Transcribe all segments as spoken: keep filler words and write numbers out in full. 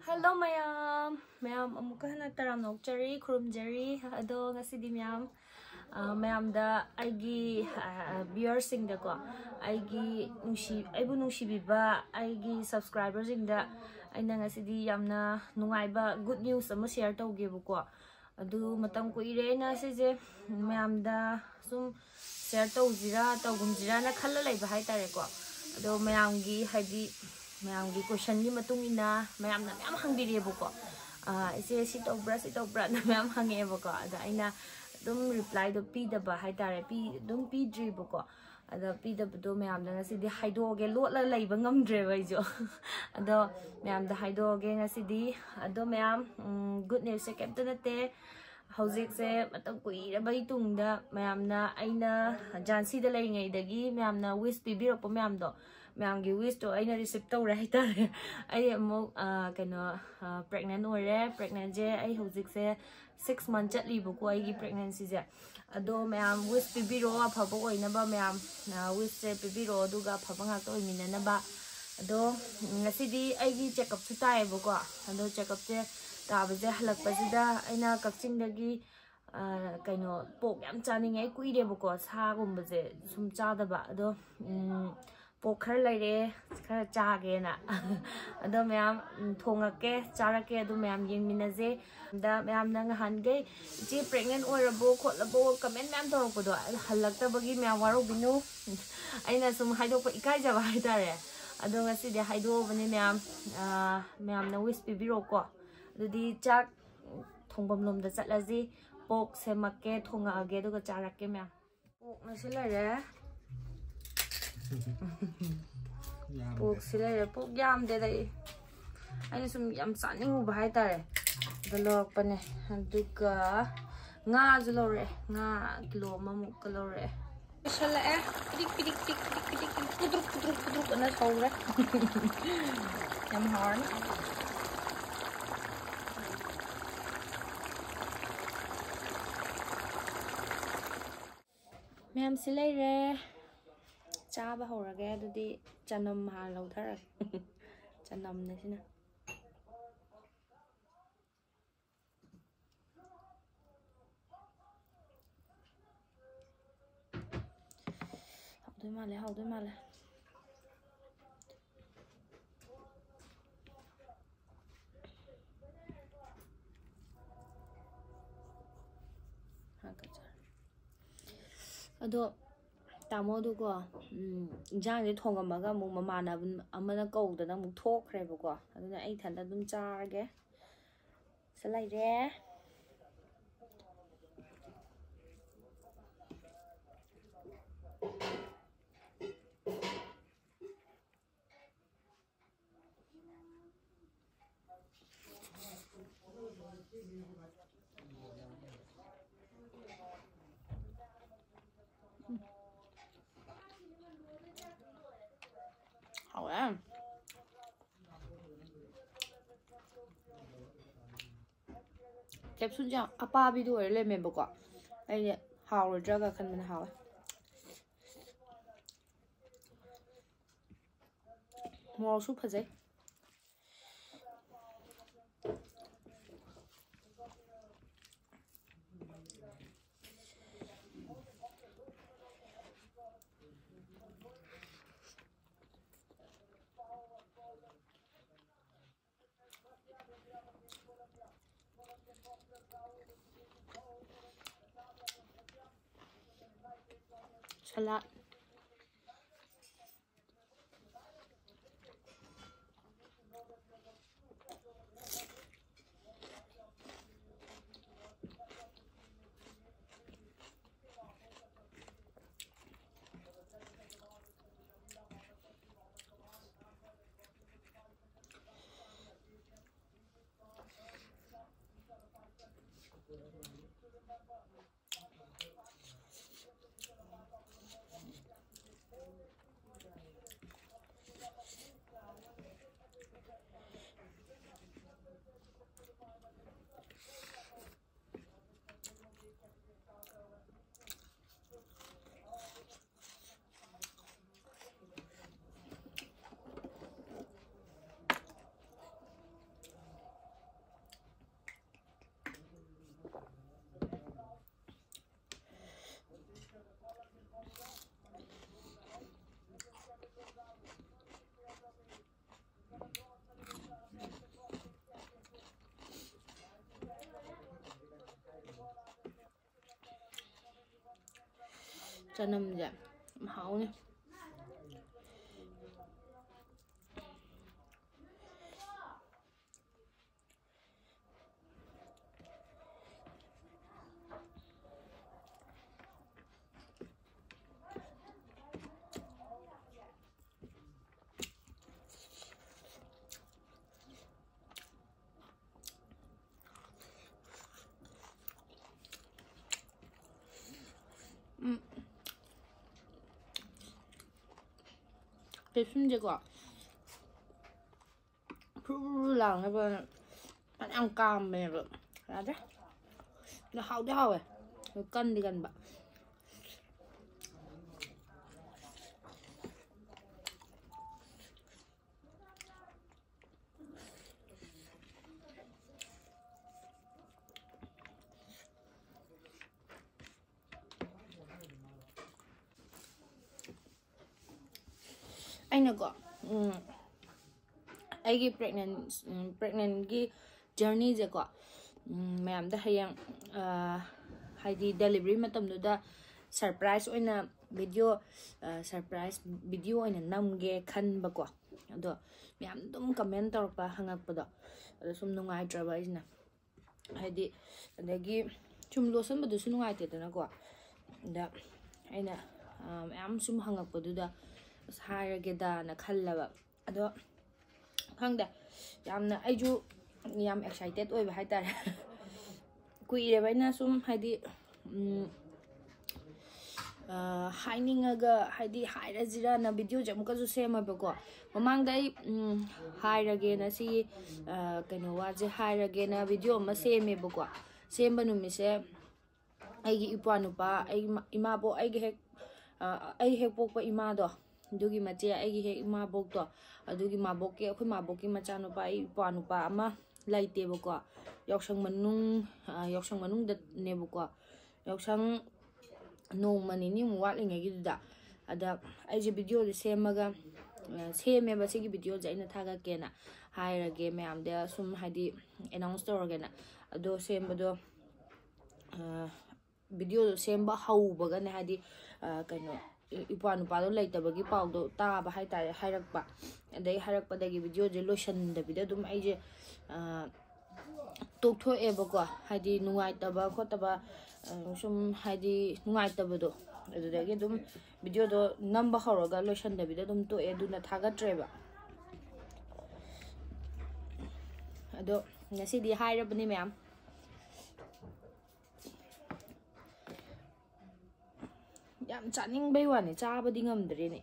Hello ꯃꯌꯥꯝ, ꯃꯌꯥꯝ ꯑꯃꯨꯛꯀ ꯍꯟꯅ ꯇꯔꯥꯝꯅ ꯑꯣꯛꯆꯔꯤ, ꯈꯨꯔꯨꯝꯖꯔꯤ꯫ ꯑꯗꯣ ꯉꯁꯤꯗꯤ ꯃꯌꯥꯝ, ꯑ, ꯃꯌꯥꯝꯗ ꯑꯩꯒꯤ, ꯑ, viewerꯁꯤꯡꯗꯀꯣ, ꯑꯩꯒꯤ ꯅꯨꯡꯁꯤ-, ꯑꯩꯕꯨ ꯅꯨꯡꯁꯤꯕꯤꯕ ꯑꯩꯒꯤ subscriberꯁꯤꯡꯗ ꯑꯩꯅ ꯉꯁꯤꯗꯤ ꯌꯥꯝꯅ ꯅꯨꯡꯉꯥꯏꯕ good news ꯑꯃ share ꯇꯧꯒꯦꯕꯀꯣ꯫ ꯑꯗꯨ ꯃꯇꯝ ꯀꯨꯏꯔꯦ ꯑꯩꯅ ꯁꯤꯁꯦ ꯃꯌꯥꯝꯗ ꯁꯨꯝ share ꯇꯧꯁꯤꯔꯥ ꯇꯧꯒꯨꯝꯁꯤꯔꯥꯅ ꯈꯜꯂ ꯂꯩꯕ ꯍꯥꯏꯇꯥꯔꯦꯀꯣ꯫ ꯑꯗꯣ ꯃꯌꯥꯝꯒꯤ, ꯍꯥꯏꯗꯤ, ꯃꯌꯥꯝꯒꯤ questionꯒꯤ ꯃꯇꯨꯡ ꯏꯟꯅ ꯃꯌꯥꯝꯅ ꯃꯌꯥꯝ ꯍꯪꯕꯤꯔꯛꯑꯦꯕꯀꯣ꯫ "ꯑꯥ, ꯏꯆꯦ, ꯁꯤ ꯇꯧꯕ꯭ꯔꯥ, ꯁꯤ ꯇꯧꯕ꯭ꯔꯥꯅ?" ꯃꯌꯥꯝ ꯍꯪꯉꯛꯑꯦꯕꯀꯣ꯫ ꯑꯗ ꯑꯩꯅ ꯑꯗꯨꯝ replyꯗꯣ ꯄꯤꯗꯕ ꯍꯥꯏꯇꯥꯔꯦ, ꯄꯤ-, ꯑꯗꯨꯝ ꯄꯤꯗ꯭ꯔꯤꯕꯀꯣ꯫ ꯑꯗ ꯄꯤꯗꯕꯗꯣ ꯃꯌꯥꯝꯗ ꯉꯁꯤꯗꯤ ꯍꯥꯏꯗꯣꯛꯑꯒꯦ, ꯂꯣꯠꯂ ꯂꯩꯕ ꯉꯝꯗ꯭ꯔꯦꯕ ꯑꯩꯁꯨ꯫ ꯑꯗꯣ ꯃꯌꯥꯝꯗ ꯍꯥꯏꯗꯣꯛꯑꯒꯦ ꯉꯁꯤꯗꯤ꯫ ꯑꯗꯣ ꯃꯌꯥꯝ, ꯎꯝ, good newsꯁꯦ ꯀꯩꯝꯇ ꯅꯠꯇꯦ꯫ ꯍꯧꯖꯤꯛꯁꯦ ꯃꯇꯝ ꯀꯨꯏꯔꯕꯩ ꯇꯨꯡꯗ ꯃꯌꯥꯝꯅ, ꯑꯩꯅ ꯖꯥꯟꯁꯤꯗ ꯂꯩꯔꯤꯉꯩꯗꯒꯤ ꯃꯌꯥꯝꯅ wish ꯄꯤꯕꯤꯔꯛꯄ ꯃꯌꯥꯝꯗꯣ, ꯃꯌꯥꯝꯒꯤ wishꯇꯣ ꯑꯩꯅ receive ꯇꯧꯔꯦ ꯍꯥꯏꯇꯥꯔꯦ꯫ ꯑꯩ ꯑꯃꯨꯛ, ꯑ, ꯀꯩꯅꯣ, ꯑ, pregnant ꯑꯣꯏꯔꯦ꯫ Pregnantꯁꯦ ꯑꯩ ꯍꯧꯖꯤꯛꯁꯦ six month ꯆꯠꯂꯤꯕꯀꯣ, ꯑꯩꯒꯤ pregnancyꯁꯦ꯫ ꯑꯗꯣ ꯃꯌꯥꯝ wish ꯄꯤꯕꯤꯔꯛꯑꯣ, ꯑꯐꯕ ꯑꯣꯏꯅꯕ ꯃꯌꯥꯝ, ꯑ, wishꯁꯦ ꯄꯤꯕꯤꯔꯛꯑꯣ, ꯑꯗꯨꯒ ꯑꯐꯕ ꯉꯥꯛꯇ ꯑꯣꯏꯃꯤꯟꯅꯅꯕ꯫ ꯑꯗꯣ, ꯎꯝ, ꯉꯁꯤꯗꯤ ꯑꯩꯒꯤ checkupꯁꯨ ꯇꯥꯏꯌꯦꯕꯀꯣ꯫ ꯑꯗꯣ checkupꯁꯦ ꯇꯥꯕꯁꯦ ꯍꯜꯂꯛꯄꯁꯤꯗ ꯑꯩꯅ ꯀꯛꯆꯤꯡꯗꯒꯤ, ꯑ, ꯀꯩꯅꯣ, pork ꯌꯥꯝ ꯆꯥꯅꯤꯡꯉꯦ꯫ ꯑꯩ ꯀꯨꯏꯔꯦꯕꯀꯣ ꯁꯥꯒꯨꯝꯕꯁꯦ ꯁꯨꯝ ꯆꯥꯗꯕ꯫ ꯑꯗꯣ, ꯎꯝ, pork ꯈꯔ ꯂꯩꯔꯛꯑꯦ, ꯈꯔ ꯆꯥꯒꯦꯅ꯫ ꯑꯗꯣ ꯃꯌꯥꯝ, ꯎꯝ, ꯊꯣꯡꯉꯛꯀꯦ, ꯆꯥꯔꯛꯀꯦ, ꯑꯗꯨ ꯃꯌꯥꯝ ꯌꯦꯡꯃꯤꯟꯅꯁꯦ꯫ ꯑꯗ ꯃꯌꯥꯝꯅ ꯉꯍꯥꯟꯈꯩ "ꯏꯆꯦ pregnant ꯑꯣꯏꯔꯕꯣ ꯈꯣꯠꯂꯕꯣ?" comment ꯃꯌꯥꯝ ꯇꯧꯔꯛꯄꯗꯣ, ꯑꯗꯨ ꯍꯜꯂꯛꯇꯕꯒꯤ ꯃꯌꯥꯝ ꯋꯥꯔꯧꯕꯤꯅꯨ꯫ ꯑꯩꯅ ꯁꯨꯝ ꯍꯥꯏꯗꯣꯛꯄ ꯏꯀꯥꯏꯖꯕ ꯍꯥꯏꯇꯥꯔꯦ꯫ ꯑꯗꯣ ꯉꯁꯤꯗꯤ ꯍꯥꯏꯗꯣꯛꯑꯕꯅꯤ ꯃꯌꯥꯝ, ꯑ, ꯃꯌꯥꯝꯅ wish ꯄꯤꯕꯤꯔꯛꯑꯣꯀꯣ꯫ ꯑꯗꯨꯗꯤ ꯆꯥꯛ ꯊꯣꯡꯐꯝ ꯂꯣꯝꯗ ꯆꯠꯂꯁꯤ꯫ Pork ꯁꯦꯝꯃꯛꯀꯦ, ꯊꯣꯡꯉꯛꯑꯒꯦ, ꯑꯗꯨꯒ ꯆꯥꯔꯛꯀꯦ ꯃꯌꯥꯝ꯫ Porkꯅ ꯁꯤ ꯂꯩꯔꯦ꯫ Porkꯁꯤ ꯂꯩꯔꯦ꯫ Pork ꯌꯥꯝꯗꯦꯗ ꯑꯩ꯫ ꯑꯩꯅ ꯁꯨꯝ ꯌꯥꯝ ꯆꯥꯅꯤꯡꯉꯨꯕ ꯍꯥꯏꯇꯥꯔꯦ꯫ ꯑꯗ ꯂꯧꯔꯛꯄꯅꯦ꯫ ꯑꯗꯨꯒ ꯉꯥꯁꯨ ꯂꯧꯔꯛꯑꯦ꯫ ꯉꯥ ꯀꯤꯂꯣ ꯑꯃꯃꯨꯛꯀ ꯂꯧꯔꯛꯑꯦ꯫ ꯂꯣꯏꯁꯜꯂꯛꯑꯦ꯫ ꯄꯤꯗꯤꯛ, ꯄꯤꯗꯤꯛ, ꯄꯤꯗꯤꯛ, ꯄꯤꯗꯤꯛ, ꯄꯤꯗꯤꯛ, ꯄꯤꯗꯤꯛ, ꯄꯨꯗ꯭ꯔꯨꯛ, ꯄꯨꯗ꯭ꯔꯨꯛ, ꯄꯨꯗ꯭ꯔꯨꯛ ꯑꯅ ꯁꯧꯔꯦ꯫ ꯌꯥꯝ ꯍꯥꯎꯔꯅꯤ꯫ ꯃꯌꯥꯝꯁꯤ ꯂꯩꯔꯦ꯫ ꯆꯥꯕ ꯍꯧꯔꯒꯦ꯫ ꯑꯗꯨꯗꯤ ꯆꯅꯝ ꯍꯥꯟꯅ ꯂꯧꯊꯔꯒꯦ꯫ ꯆꯅꯝꯅꯦ ꯁꯤꯅ꯫ ꯍꯥꯎꯗꯣꯏ ꯃꯥꯜꯂꯦ, ꯍꯥꯎꯗꯣꯏ ꯃꯥꯜꯂꯦ꯫ ꯑꯗꯣ ꯇꯥꯃꯣꯗꯨꯀꯣ, ꯎꯝ, ꯏꯟꯖꯥꯡꯁꯦ ꯊꯣꯡꯉꯝꯃꯒ ꯑꯃꯨꯛ ꯃꯃꯥꯟꯅꯕ ꯑꯃꯅ ꯀꯧꯗꯅ ꯑꯃꯨꯛ ꯊꯣꯛꯈ꯭ꯔꯦꯕꯀꯣ꯫ ꯑꯗꯨꯅ ꯑꯩ ꯏꯊꯟꯇ ꯑꯗꯨꯝ ꯆꯥꯔꯒꯦ꯫ ꯁꯤ ꯂꯩꯔꯦ꯫ ꯍꯥꯎꯋꯦ꯫ ꯀꯦꯞꯁꯨꯜꯁꯦ ꯌꯥꯝ ꯑꯄꯥꯕꯤꯗꯣ ꯑꯣꯏꯔ ꯂꯩꯔꯝꯃꯦꯕꯀꯣ꯫ ꯑꯩꯁꯦ ꯍꯥꯎꯔꯣꯏꯗ꯭ꯔꯒ ꯈꯟꯕꯅ ꯍꯥꯎꯋꯦ꯫ ꯃꯣꯔꯣꯛꯁꯨ ꯐꯖꯩ꯫ Salad. ꯆꯅꯝꯁꯦ ꯌꯥꯝ ꯍꯥꯎꯅꯤ꯫ ꯎꯝ꯫ ꯀꯦꯞꯁꯨꯟꯁꯦꯀꯣ ꯐꯨꯔꯨ ꯂꯥꯎꯅꯕ ꯐꯅꯌꯥꯝ ꯀꯥꯝꯕꯅꯦꯕ꯫ ꯌꯥꯗ꯭ꯔꯦ꯫ ꯑꯗꯣ ꯍꯥꯎꯗꯤ ꯍꯥꯎꯋꯦ꯫ ꯑꯗꯣ ꯀꯟꯗꯤ ꯀꯟꯕ꯫ ꯑꯩꯅꯀꯣ, ꯎꯝ, ꯑꯩꯒꯤ ꯄ꯭ꯔꯦꯒꯅꯦꯟ, ꯎꯝ, ꯄ꯭ꯔꯦꯒꯅꯦꯟꯒꯤ ꯖꯔꯅꯤꯁꯦꯀꯣ, ꯎꯝ, ꯃꯌꯥꯝꯗ ꯍꯌꯦꯡ, ꯑ, ꯍꯥꯏꯗꯤ ꯗꯦꯂꯤꯚꯔꯤ ꯃꯇꯝꯗꯨꯗ ꯁꯔꯄ꯭ꯔꯥꯏꯁ ꯑꯣꯏꯅ ꯚꯤꯗꯤꯑꯣ, ꯑ, ꯁꯔꯄ꯭ꯔꯥꯏꯁ ꯚꯤꯗꯤꯑꯣ ꯑꯣꯏꯅ ꯅꯝꯒꯦ ꯈꯟꯕꯀꯣ꯫ ꯑꯗꯣ ꯃꯌꯥꯝ ꯑꯗꯨꯝ ꯀꯃꯦꯟ ꯇꯧꯔꯛꯄ, ꯍꯪꯉꯛꯄꯗꯣ, ꯑꯗꯣ ꯁꯨꯝ ꯅꯨꯡꯉꯥꯏꯇ꯭ꯔꯕ ꯑꯩꯁꯤꯅ꯫ ꯍꯥꯏꯗꯤ, ꯑꯗꯒꯤ ꯁꯨꯝ ꯂꯣꯠꯁꯟꯕꯗꯨꯁꯨ ꯅꯨꯡꯉꯥꯏꯇꯦꯗꯅꯀꯣ꯫ ꯑꯗ ꯑꯩꯅ, ꯑ, ꯃꯌꯥꯝ ꯁꯨꯝ ꯍꯪꯉꯛꯄꯗꯨꯗ ꯑꯁ, ꯍꯥꯏꯔꯒꯦꯗꯥꯅ ꯈꯜꯂꯕ꯫ ꯑꯗꯣ ꯈꯪꯗꯦ, ꯌꯥꯝꯅ ꯑꯩꯁꯨ ꯌꯥꯝ ꯑꯦꯛꯁꯥꯏꯇꯦꯠ ꯑꯣꯏꯕ ꯍꯥꯏꯇꯥꯔꯦ꯫ ꯀꯨꯏꯔꯦꯕ ꯑꯩꯅ ꯁꯨꯝ, ꯍꯥꯏꯗꯤ, ꯎꯝ, ꯑ, ꯍꯥꯏꯅꯤꯡꯉꯒ, ꯍꯥꯏꯗꯤ, ꯍꯥꯏꯔꯁꯤꯔꯅ ꯚꯤꯗꯤꯑꯣꯁꯦ ꯑꯃꯨꯛꯀꯁꯨ ꯁꯦꯝꯃꯕꯀꯣ꯫ ꯃꯃꯥꯡꯗ ꯑꯩ, ꯎꯝ, ꯍꯥꯏꯔꯒꯦꯅ ꯁꯤ, ꯑ, ꯀꯩꯅꯣ ꯋꯥꯁꯦ ꯍꯥꯏꯔꯒꯦꯅ ꯚꯤꯗꯤꯑꯣ ꯑꯃ ꯁꯦꯝꯃꯦꯕꯀꯣ꯫ ꯁꯦꯝꯕ ꯅꯨꯃꯤꯠꯁꯦ ꯑꯩꯒꯤ ꯏꯄ꯭ꯋꯥ ꯅꯨꯄꯥ, ꯑꯩꯒꯤ ꯏꯃꯥ-, ꯏꯃꯥꯕꯣꯛ, ꯑꯩꯒꯤ ꯍꯦꯛ, ꯑ, ꯑꯩ ꯍꯦꯛ ꯄꯣꯛꯄ ꯏꯃꯥꯗꯣ, ꯑꯗꯨꯒꯤ ꯃꯆꯦ, ꯑꯩꯒꯤ ꯍꯦꯛ ꯏꯃꯥꯕꯣꯛꯇꯣ, ꯑꯗꯨꯒꯤ ꯃꯥꯕꯣꯛꯀꯤ, ꯑꯩꯈꯣꯏ ꯃꯥꯕꯣꯛꯀꯤ ꯃꯆꯥꯅꯨꯄꯥ, ꯑꯩ ꯏꯄ꯭ꯋꯥ ꯅꯨꯄꯥ ꯑꯃ ꯂꯩꯇꯦꯕꯀꯣ꯫ ꯌꯥꯎꯁꯪ ꯃꯅꯨꯡ, ꯑ, ꯌꯥꯎꯁꯪ ꯃꯅꯨꯡꯗꯅꯦꯕꯀꯣ꯫ ꯌꯥꯎꯁꯪ ꯅꯣꯡꯃ ꯅꯤꯅꯤꯃꯨꯛ ꯋꯥꯠꯂꯤꯉꯩꯒꯤꯗꯨꯗ꯫ ꯑꯗ ꯑꯩꯁꯦ ꯚꯤꯗꯤꯑꯣꯁꯦ ꯁꯦꯝꯃꯒ, ꯑ, ꯁꯦꯝꯃꯦꯕ ꯁꯤꯒꯤ ꯚꯤꯗꯤꯑꯣꯁꯦ ꯑꯩꯅ ꯊꯥꯒꯠꯀꯦꯅ ꯍꯥꯏꯔꯒꯦ ꯃꯌꯥꯝꯗ ꯁꯨꯝ, ꯍꯥꯏꯗꯤ, ꯑꯦꯅꯥꯎꯟꯁ ꯇꯧꯔꯒꯦꯅ꯫ ꯑꯗꯣ ꯁꯦꯝꯕꯗꯣ, ꯑ, ꯚꯤꯗꯤꯑꯣꯗꯣ ꯁꯦꯝꯕ ꯍꯧꯕꯒꯅꯦ, ꯍꯥꯏꯗꯤ, ꯑ, ꯀꯩꯅꯣ, ꯏ-, ꯏꯄ꯭ꯋꯥ ꯅꯨꯄꯥꯗꯣ ꯂꯩꯇꯕꯒꯤ ꯄꯥꯎꯗꯣ ꯇꯥꯕ ꯍꯥꯏꯇꯥꯔꯦ, ꯍꯥꯏꯔꯛꯄ꯫ ꯑꯗꯩ ꯍꯥꯏꯔꯛꯄꯗꯒꯤ ꯚꯤꯗꯤꯑꯣꯁꯦ ꯂꯣꯏꯁꯟꯗꯕꯤꯗ ꯑꯗꯨꯝ ꯑꯩꯁꯦ, ꯑ, ꯇꯣꯛꯊꯣꯛꯑꯦꯕꯀꯣ꯫ ꯍꯥꯏꯗꯤ ꯅꯨꯡꯉꯥꯏꯇꯕ ꯈꯣꯠꯇꯕ, ꯑ, ꯁꯨꯝ ꯍꯥꯏꯗꯤ ꯅꯨꯡꯉꯥꯏꯇꯕꯗꯣ, ꯑꯗꯨꯗꯒꯤ ꯑꯗꯨꯝ ꯚꯤꯗꯤꯑꯣꯗꯣ ꯅꯝꯕ ꯍꯧꯔꯒ ꯂꯣꯏꯁꯟꯗꯕꯤꯗ ꯑꯗꯨꯝ ꯇꯣꯛꯑꯦ, ꯑꯗꯨꯅ ꯊꯥꯒꯠꯇ꯭ꯔꯦꯕ꯫ ꯑꯗꯣ ꯉꯁꯤꯗꯤ ꯍꯥꯏꯔꯕꯅꯤ ꯃꯌꯥꯝ꯫ ꯌꯥꯝ ꯆꯥꯅꯤꯡꯕꯩ ꯋꯥꯅꯤ, ꯆꯥꯕꯗꯤ ꯉꯝꯗ꯭ꯔꯦꯅꯦ꯫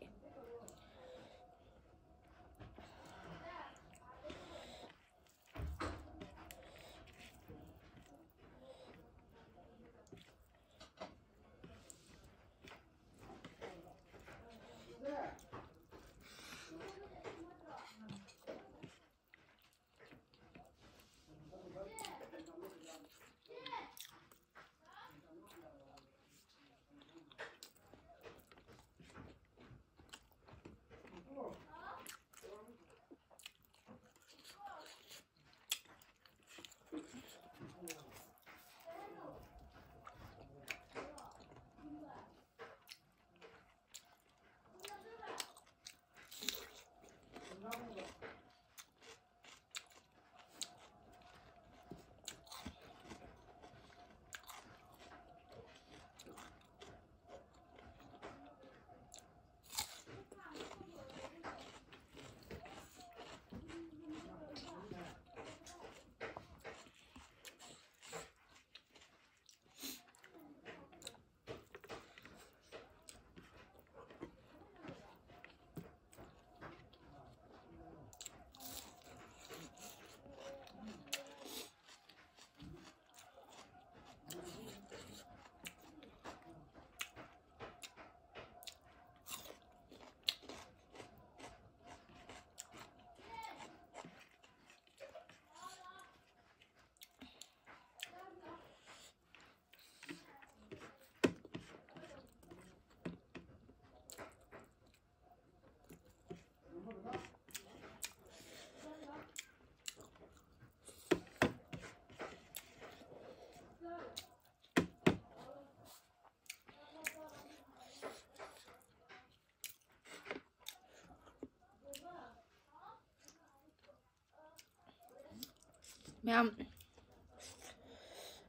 ꯃꯌꯥꯝ,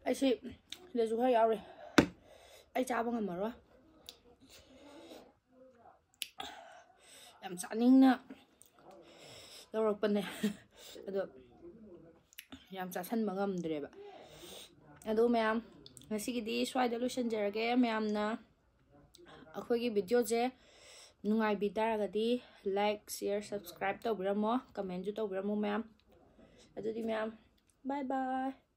ꯑꯩꯁꯤ ꯁꯤꯗꯁꯨ ꯈꯔ ꯌꯥꯎꯔꯦ꯫ ꯑꯩ ꯆꯥꯕ ꯉꯝꯃꯔꯣꯏ꯫ ꯌꯥꯝ ꯆꯥꯅꯤꯡꯅ ꯂꯧꯔꯛꯄꯅꯦ꯫ ꯑꯗꯣ ꯌꯥꯝ ꯆꯥꯁꯟꯕ ꯉꯝꯗ꯭ꯔꯦꯕ꯫ ꯑꯗꯣ ꯃꯌꯥꯝ, ꯉꯁꯤꯒꯤꯗꯤ ꯁ꯭ꯋꯥꯏꯗ ꯂꯣꯏꯁꯤꯟꯖꯔꯒꯦ꯫ ꯃꯌꯥꯝꯅ ꯑꯩꯈꯣꯏꯒꯤ videoꯁꯦ ꯅꯨꯡꯉꯥꯏꯕꯤ ꯇꯥꯔꯒꯗꯤ like, share, subscribe ꯇꯧꯕꯤꯔꯝꯃꯣ, commentꯁꯨ ꯇꯧꯕꯤꯔꯝꯃꯣ ꯃꯌꯥꯝ꯫ ꯑꯗꯨꯗꯤ ꯃꯌꯥꯝ, bye bye꯫